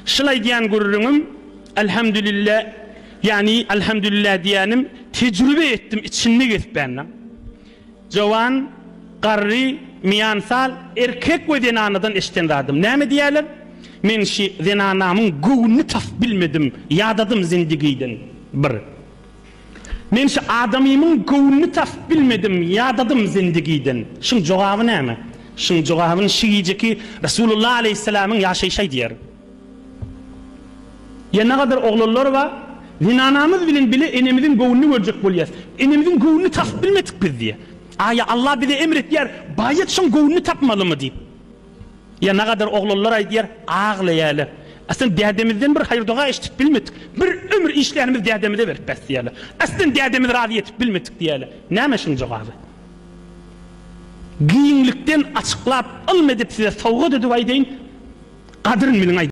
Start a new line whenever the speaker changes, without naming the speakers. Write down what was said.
Şul aýdýan gürrüňim Elhamdülillah ýagny Elhamdülillah diýýänim tejrübe etdim içinde gezip bända. Jowan, garry, miýansal, erkek we zenanadan eşden zadym. Näme diýýärler? Men şi zenanamyň göwnüni tapyp bilmedim, ýadadym zindigiden. Bir. Men şu adamymyň göwnüni tapyp bilmedim, ýadadym zindigiden. Şuň jogaby näme? Şuň jogabyny şu gijeki Resulullah aleýhissalamyň ýaşaýşy aýdýar. Ýa nagadar oglanlar bar, zenanamyz bilen bile enemiziň göwnüni görjek bolýas. Enemiziň göwnüni tapyp bilmedik biz diýýär. Aýa Allah bize emr etýär, baýat şoň göwnüni tapmalymy diýip. Ýa nagadar oglanlar aýdýar, aglaýarlar. Aslyn dädemizden bir haýyr-doga eşidip bilmedik. Bir ömür işlänimizi dädemize berip bes diýýärler. Aslyn dädemizi razy etip bilmedik diýýärler. Näme şuň jogaby? Giňlikden açyklap, ylm edip size sowgat edip aýdaýyn, gadyryn biliň aýdýan.